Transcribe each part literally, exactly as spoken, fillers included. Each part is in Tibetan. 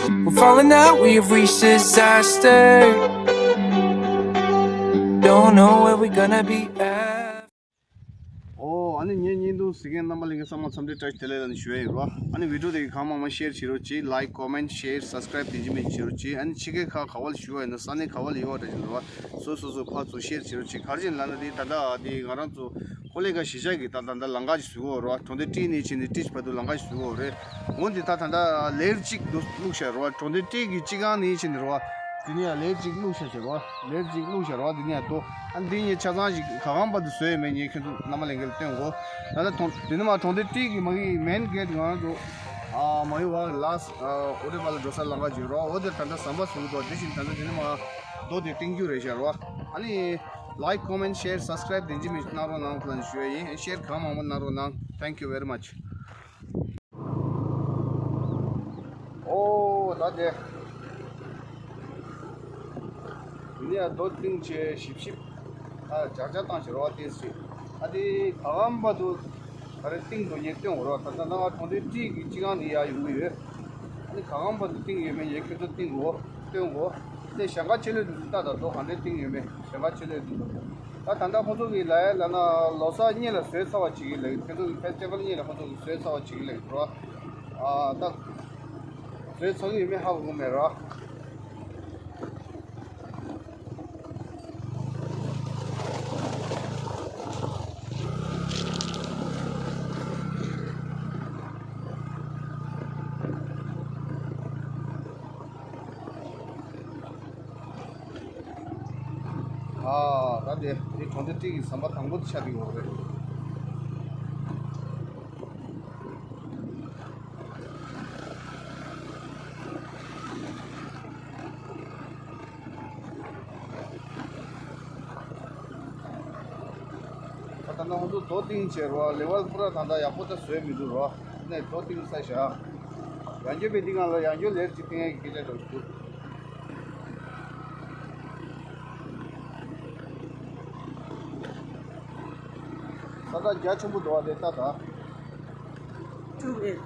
We're falling out, we have reached disaster. Don't know where we're gonna be at. ཨོ། ཨ་ནི་ངའི་བརྙན་ཐུང་གཟིགས་མཁན་རྣམ་པ་ལྷན་རྒྱས་ཚང་མ་འཚམས་འདྲི་བཀྲ་ཤིས་བདེ་ལེགས་ལབ་ནས་ཞུ་ཡ་ཡིན་རོ། ཨ་ནི་བི་ཌིའོ་དེ་གང་མང་མང་ཤེར་བྱེད་རོགས་གྱིས། ལའིཀ་ཀོ་མེན་ཤེར་སབ་སི་ཀ་རེབ་དེ་འཇིགས་མེད་བྱེད་རོགས་གྱིས། ཨ་ནི་ཕྱི་རྒྱལ་ཁག་ག་བ་ལ་བཞུགས་པ་ཡིན་ན་ས་གནས་ག་བ་ལ་ཡོད་པ་འདྲ་ཞིག་རོ། སོ་སོ་སོ་ཕར་ཚུར་ཤེར་བྱེད་རོགས་གྱིས། ག་རེ་བྱས་ནས་ལབ་ན་དེ་ད་ལྟ་དེ་ང་རང་ཚོ་ཀོ་ལི་གྷལ་གཞིས་ཆགས་ཀྱི་ད་ད་ལྟ་ལམ་ཁ་ཞིག་བཟོ་གི་ཡོད་རེད་བ། གྲོང་སྡེ་ཊི་ནས་ཕྱིན་ནས་ཊི་བར་དུ་ལམ་ཁ་ཞིག་བཟོ་གི་ཡོད་རེད། འོ་འདི་ད་ད་ལྟ་ལེ་ཡར་གཅིག་འདུག་བླུགས་བཞག་རེད་བ། གྲོང་སྡེ་ཊི་གི་སྤྱི་ཁང་ནས་ཕྱིན་ནས་རེད་བ། འདི་ནས་ཡང་ལེ་ཡར་གཅིག་བླུགས་བཞག་བྱས་རེད་བ། ལེ་ཡར་གཅིག་བླུགས་བཞག་རེད་བ། འདི་ནས་ཡང་འདུག་ཨ་འདི་ངས་ཆ་ཚང་ཞིག་ག་གང་བར་དུ་བཟོས་ཡོད་མེད་ངས་ཁྱོད་ཚོ་རྣམ་པ་ལྷན་རྒྱས་ལ་སྟོན་དགོས། ད་ལྟ་གྲོང་འདི་ནས་མར་གྲོང་སྡེ་ཊི་གི་མ་གི་མེན་གེ་ཊི་ང་རང་ཚོ་ཨ་མ་ཡུ་བ་ལ་སི་ཨ་ཨོ་རེ་བ་ལ་འགྲོ་ས་ལམ་ཁ་ཅིག་རེད་བ། འོ་དེར་ད་ལྟ་ཟམ་པ་བཟོ་གི་འདུག་དེ་བཞིན་ད་ལྟ་འདི་ནས་མར་རྡོ་དེ་བཏིང་རྒྱུ་རེད་བཞག་རེད་བ། ཨ་ནི། ལའིཀ་ཀོ་མེན་ཤེར་སབ་སི་ཀ་རེབ་དེ་འཇིགས་མེད་གནང་རོགས་གནང་ལབ་ནས་ཞུ་ཡ་ཡིན། ཤེར་གང་མང་མང་གནང་རོགས་གནང་། Thank you very much. ཨོ་ད་དེ། དེ་ནས་རྡོ་བཏིང་བྱས་ཞིབ་ཞིབ། ཨ་ཇག་ཇག་བཏང་བྱས་རོགས་བཏིང་ཟིན། ཨ་དེ་ག་གམ་བར་དུ་ག་རེ་བཏིང་དགོས་ངས་སྟོན་དགོས་རོགས། ད་ལྟ་ན་ང་གྲོང་སྡེ་ཊི་གི་སྤྱི་ཁང་ནས་ཡར་ཡོང་གི་ཡོད། ཨ་ནི་ག་གམ་བར་དུ་བཏིང་ཡོད་མེད་ངས་ཁྱོད་ཚོ་བཏིང་དགོས་སྟོན་དགོས། དེ་ཞེང་ཁ་ཆེ་ལོས་དུ་ལྟ་ད་རྡོ་ག་འདྲས་བཏིང་ཡོད་མེད་ཞེང་ཁ་ཆེ་ལོས་དུ། ད་ད་ལྟ་ཁོང་ཚོ་གིས་ལབ་ཡ་ལབ་ན་ལོ་གསར་སྔོན་ལ་བཟོས་ཚར་བ་བྱེད་ཀྱི་ལབ། ཁོང་ཚོ་གི་ཕེ་སི་ཊི་བལ་སྔོན་ལ་ཁོང་ཚོ་གིས་བཟོས་ཚར་བ་བྱེད་ཀྱི་ལབ་རོ། ཨ་ད་བཟོས་ཚར་གི་ཡོད་མེད་ཧ་གོ་གི་མེད་རོ། ཨ་ད་དེ་དེ་གྲོང་སྡེ་ཊི་གི་ཟམ་པ་དང་པོ་དེ་ཆགས་ཀྱི་ཡོད་རེད། ད་ལྟ་ང་ཚོ་རྡོ་བཏིང་བྱས་རོ། ལེ་ཝལ་ཕུ་ར་ད་ལྟ་ཡག་པོ་ད་བཟོས་མི་འདུག་རོ། ནས་རྡོ་བཏིང་ས་བཞག་ཡང་འགྱོད་པའི་འདི་སྒང་ལ་ཡང་འགྱོད་ལེར་གཅིག་བཏིང་ཡས་ཀྱི་སྐད་ཆ་འདྲ་བོ་ཞིག་འདུག་ས་ཐག་རྒྱ་ཆེན་པོ་འདུག་བ་དེ་ལྟ་ད། ཀྲུག་ཨེ།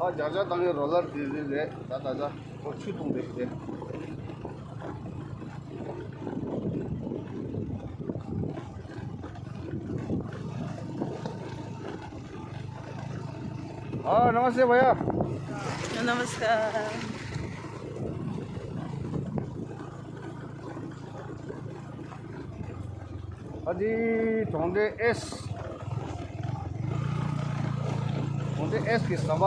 ཨ་ཇག་ཇག་བཏང་གི་རོ་ལར་དེ་རེད་རེད་ད་ད་ད་ཁོ་ཆུ་བཏུང་རེད་དེ། ཨ་ནམ་སྟེ་བ་ཡ། नमस्कार। ཨ་དེ་གྲོང་སྡེ་ཨེས། གྲོང་སྡེ་ཨེས་ཀྱི་ཟམ་པ།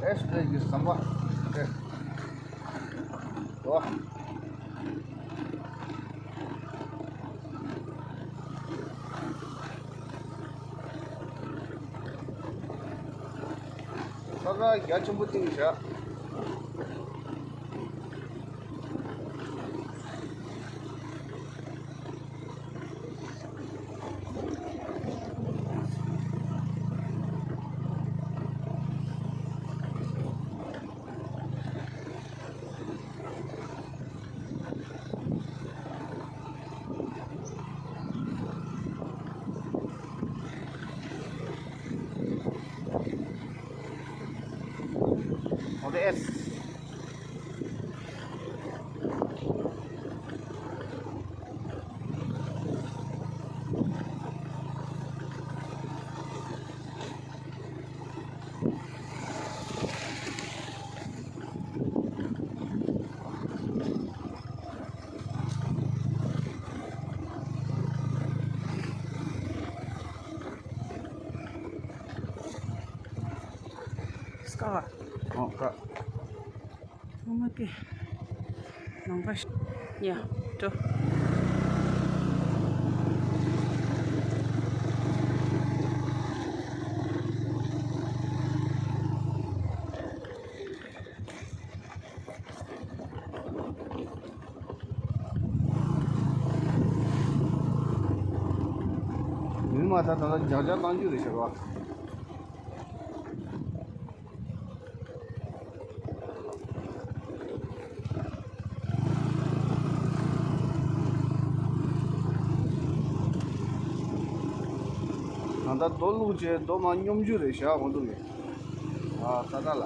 ཨེས་ཀྱི་ཟམ་པ་རེད། འོ། ས་ཁ་རྒྱ་ཆེན་པོ་བཏིང་བཞག་སྐ་བ། ཨོ་ཀ། ཐོག་མ་ཀེ། ནང་པ་ཤ། ཡ། འགྲོ། མི་མ་ད་ད་ལྟ་ཇག་ཇག་བཏང་རྒྱུ་རེད་ཤག་བ། ད་རྡོ་བླུགས་བྱས་རྡོ་མ་སྙོམས་འཇུག་རེད་བཞག་འོང་འདུག་གི། ཨ་ས་ད་ལ།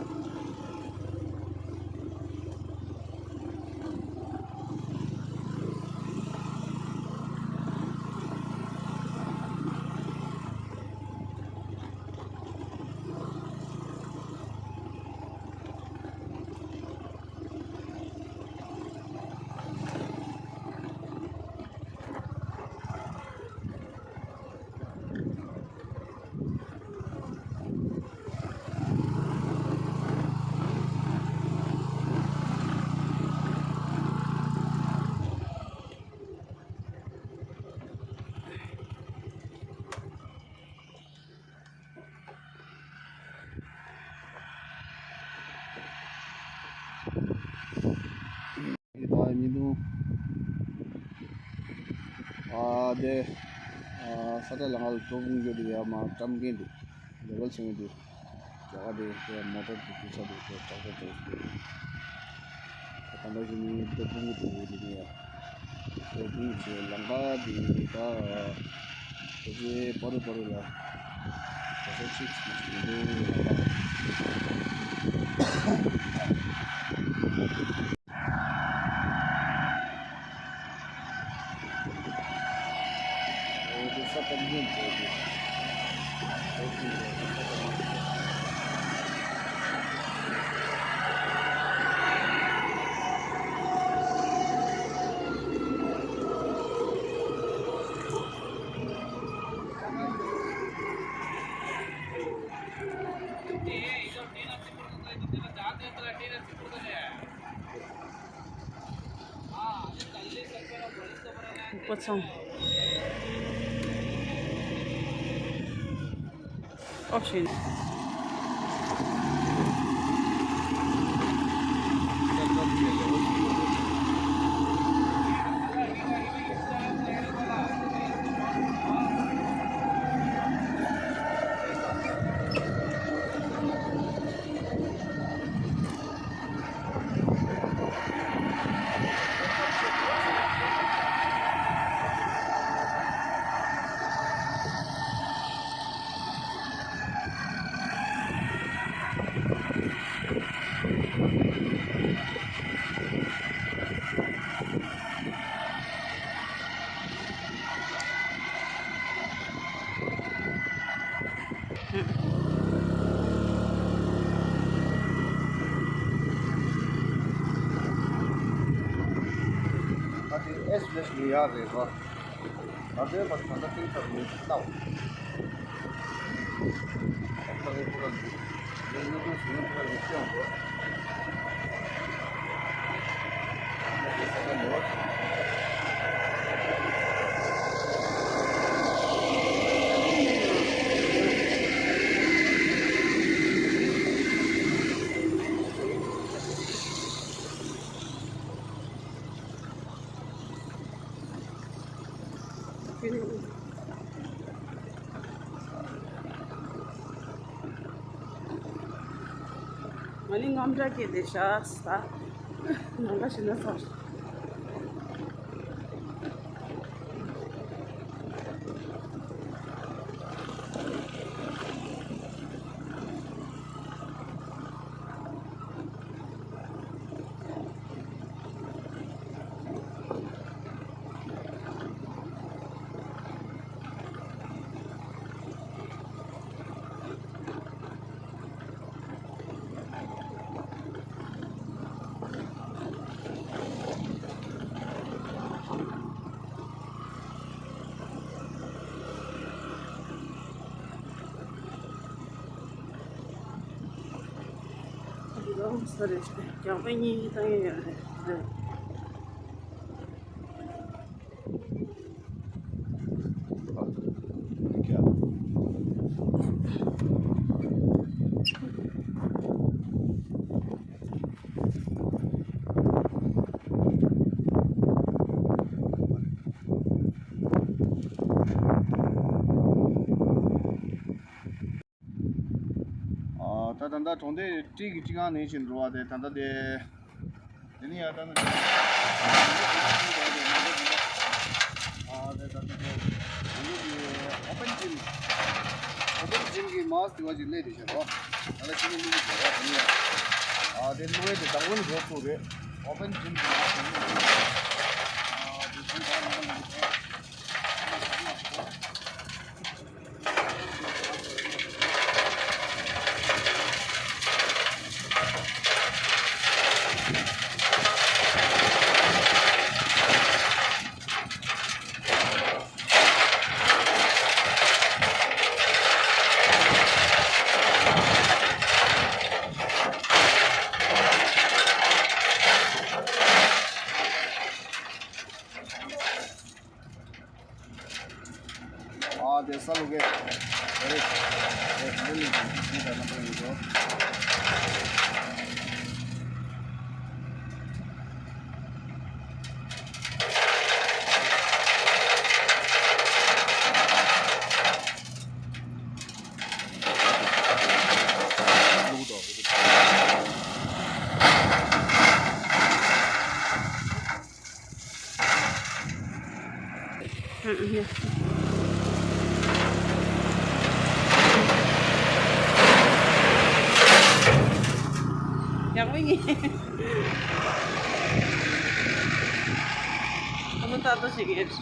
ཨ་ཉི་དུང་། ཨ་དེ། ཨ་ས་ཏ་ལ་ང་ལ་གྲོགས་པོ་འགྱོ་དེ་ཡ་མ་བཀྲམ་མཁན་དེ། ལེ་ཝལ་སོང་དེ། རྒྱ་གར་དེ་དེ་མོ་ཊར་དེ་དུས་ཚོད་དེ་དེ་ཏག་ཏག་ཏག་ཏག་ད་ལྟ་བཞིན་ནི་དེ་ཕུང་གི་དེ་དེ་ནི་ཡ། དེ་དུས་ཚོད་ལམ་ཁ་དེ་ད། དེ་ཚེ་པ་རུ་པ་རུ་ལ། དེ་ཚེ་ཚིག་ཚིག་ཚིག་འདུག་ལམ་ཁ། ད་དེ་ཨེ་སི་ལེ་ཤི་ཡག་རེད་པ། ད་ལྟའི་བར་ད་ལྟ་ཏིང་ཟབ་མི་སྣའོ། ད་ལྟ་ངས་ཁོ་རང་འདི་ངས་སྙིང་ཁུང་ཟིན་ཁོ་རང་ངས་སྐྱོང་དགོས། ང་ནི་རྔམ་སྐྲག་སྐྱེས་ཏེ་བཞག་ས། ནམ་མཁའ་ཞིག་ན་ཚར། འདི་ག་ས་རེད། རྒྱག་པ་གཉིས་བཏང་ཡོད་རེད། ཨ། ད་ད་ལྟ་གྲོང་སྡེ་སྤྲེལ་གྱི་སྤྱི་ཁང་ནས་ཕྱིན་འགྲོ་བ་དེ་ད་ལྟ་དེ། དེ་ནས་ཡར་ད་ནི། ཨ། དེ་ད་ལྟ་དེ་ཨོ་པན་ཇིམ། ཨོ་པན་ཇིམ་གྱི་མཱས་དེ་བ་ཅིག་སླེབས་བསྡད་ཤག་རོ། ད་ལྟ་ཕྱི་ནས་བླུག་གི་འདུག་ར། དེ་ནས་ཡང་ཨ་དེ་བླུག་ཡས་དེ་དང་པོ་ནས་འགོ་ཚུགས་རེད། ཨོ་པན་ཇིམ་གྱི་མཱས་དེ་བླུག་གི་འདུག་ཨ་དེ་ཚོ་ད་ལྟ་བླུག་གི་འདུག་ཨ་དེ་ས་ལུག་གེ། རེད། རེད། འདི་ནི་འདི་ལྟར་ན་པོ་ཡིན་འགྲོ། ཡག་པོ་ཡིན། ཁོ་ཚོ་ཏག་ཏག་ཞིག་ཡོད།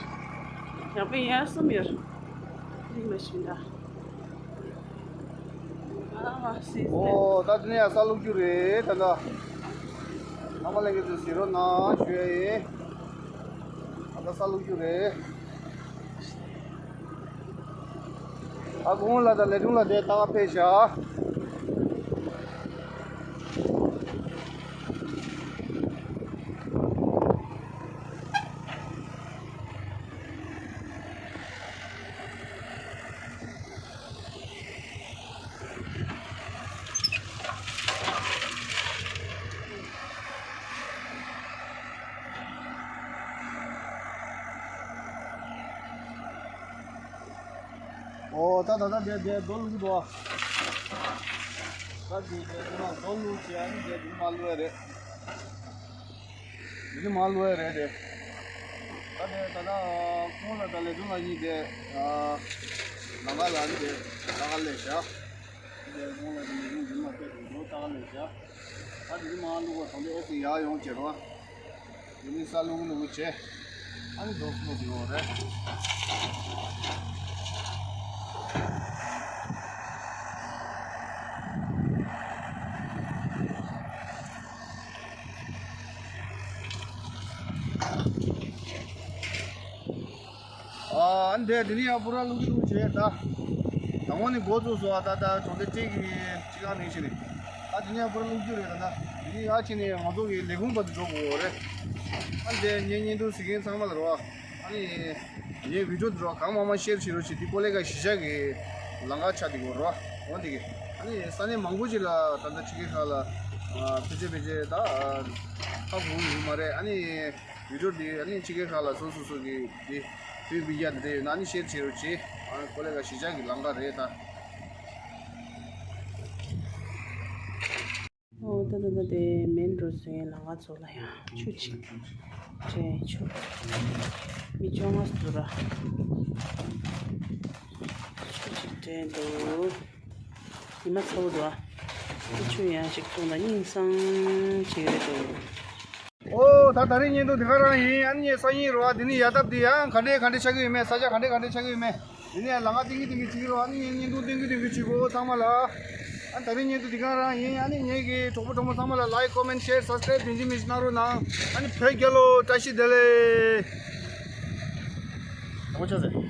ཡག་པོ་ཡིན། ཡར་གསུམ་ཡོད། རིག་མ་ཤེས་འདྲ། ཨོ། ད་དེ་ནས་ཡང་ས་བླུག་རྒྱུ་རེད་ད་ལྟ། ཨ་མ་ལགས་ཀྱིས་ཚོས་གཟིགས་རོགས་གནང་ཞུ་ཡ་ཡིན། ད་ལྟ་ས་བླུག་རྒྱུ་རེད། ཨ་ཁུ་ལ་དང་ལས་དྲུང་ལ་དེ་ལྟ་བ་ཕེབས་བཞག་ཨོ། ད་ད་ད་དེ་དེ་རྡོ་བླུག་གི་འདུག་ད་དེ་དེ་དེ་ན་རྡོ་བླུག་བྱས། ཨ་ནི་དེ་དེ་མ་བླུག་ཡ་རེད། དེ་མ་བླུག་ཡ་རེད་དེ། ད་དེ་ད་ད་ཁོང་ལ་ད་ལས་དྲུང་ལ་གཉིས་དེ། ཨ། ལམ་ཁ་ལ་ནི་དེ་ད་ག་ལས་བྱ། དེ་ཁོང་ལ་ད་ལས་དྲུང་འཛིན་མ་ཕེབས་འགྲོ་ད་ག་ལས་བྱ། ད་དེ་མ་བླུག་པ་དང་དེ་ཨེ་ཙི་ཡག་ཡོང་བྱེད་རོགས། དེ་ནི་ས་བླུག་བླུག་བྱས། ཨ་ནི་རྡོ་བླུག་དེ་འོ་རེད། ཨ་འདས་དེ་ནི་ཡང་པུ་ར་བླུག་གི་འདུག་བྱས་ད། དང་པོ་ནི་འགོ་བཙུགས་སོང་། ཨ་ད་ད་གྲོང་སྡེ་སྤྲེལ་གྱི་སྤྱི་ཁང་ནས་ཕྱིན་ནས། ཨ་དེ་ནི་ཡང་པུ་ར་བླུག་རྒྱུ་རེད་ད། ད་དེ་ནི་ཡར་ཕྱིན་ནས་ང་ཚོ་གི་ལས་ཁུངས་བར་དུ་འགྲོ་དགོས་རེད། ཨ་འདས་ངའི་བརྙན་ཐུང་གཟིགས་མཁན་ཚང་མ་ལ་རོ། ཨ་ནི་ངའི་བི་ཌིའོ་འདི་རོ་གང་མང་མང་ཤེར་བྱེད་རོགས་བྱེད། འདི་ཀོ་ལེ་ག་གཞིས་ཆགས་ཀྱི་ལམ་ཁ་ཆགས་འདུག་གོ་རོ། འོ་འདི་གི་ཨ་ནི་ས་གནས་མང་པོ་ཅིག་ལ་ད་ལྟ་ཕྱི་རྒྱལ་ཁག་ལ་ཕལ་ཆེར་ཕལ་ཆེར་ད་ཧ་གོ་གི་ཡོད་མ་རེད། ཨ་ནི་བི་ཌིའོ་འདི་ཨ་ནི་ཕྱི་རྒྱལ་ཁག་ལ་སོ་སོ་སོ་གི་འདི་བོད་མི་རྒྱ་འདི་ཡོད་ན་ཨ་ནི་ཤེར་བྱེད་རོགས་བྱེད། ཨ་ནི་ཀོ་ལེ་ག་གཞིས་ཆགས་ཀྱི་ལམ་ཁ་རེད་ད། ཨོ་ད་ད་ད་དེ་མེན་རོ་ཌི་ཟེར་ལམ་ཁ་ཚོ་ལ་ཡང་ཆུ་ཅིག་དྲན་ཆུ། མི་བཅོ་ལྔ་འདུག་ར། ཆུ་ཅིག་དྲན་འདུག་ཉི་མ་ཚ་བོ་འདུག་ཨ། ཆུ་ཡང་ཞིག་འཐུང་ན་སྙིང་སངས་ཅིག་རེད་འདུག་ཨོ་ད་ད་རིང་བརྙན་ཐུང་འདི་ག་རང་ཡིན། ཨ་ནི་ངའི་སང་ཉིན་རོ། ཨ་འདི་ནི་ཡ་ཐབ་འདི་ཡང་ག་འདྲས་ག་འདྲས་ཆགས་ཀྱི་ཡོད་མེད། ས་ཆ་ག་འདྲས་ག་འདྲས་ཆགས་ཀྱི་ཡོད་མེད། འདི་ནས་ལམ་ཁ་ཏིང་གི་ཏིང་གི་བྱེད་ཀྱི་རོ། ཨ་ནི་ངའི་བརྙན་ཐུང་ཏིང་གི་ཏིང་གི་བྱེད་དགོས་ཚང་མ་ལ། ཨ་ད་རིང་བརྙན་ཐུང་འདི་ག་རང་ཡིན། ཨ་ནི་ངེད་ཀྱི་གྲོགས་པོ་གྲོགས་མོ་ཚང་མ་ལ་ལའིཀ་ཀོ་མེན་ཤེར་སབ་སི་ཀ་རེབ་དེ་འཇིགས་མེད་ཅིག་གནང་རོགས་གནང་། ཨ་ནི་བོད་རྒྱལ་ལོ། བཀྲ་ཤིས་བདེ་ལེགས། ཨོ་ཆ་ཟེར།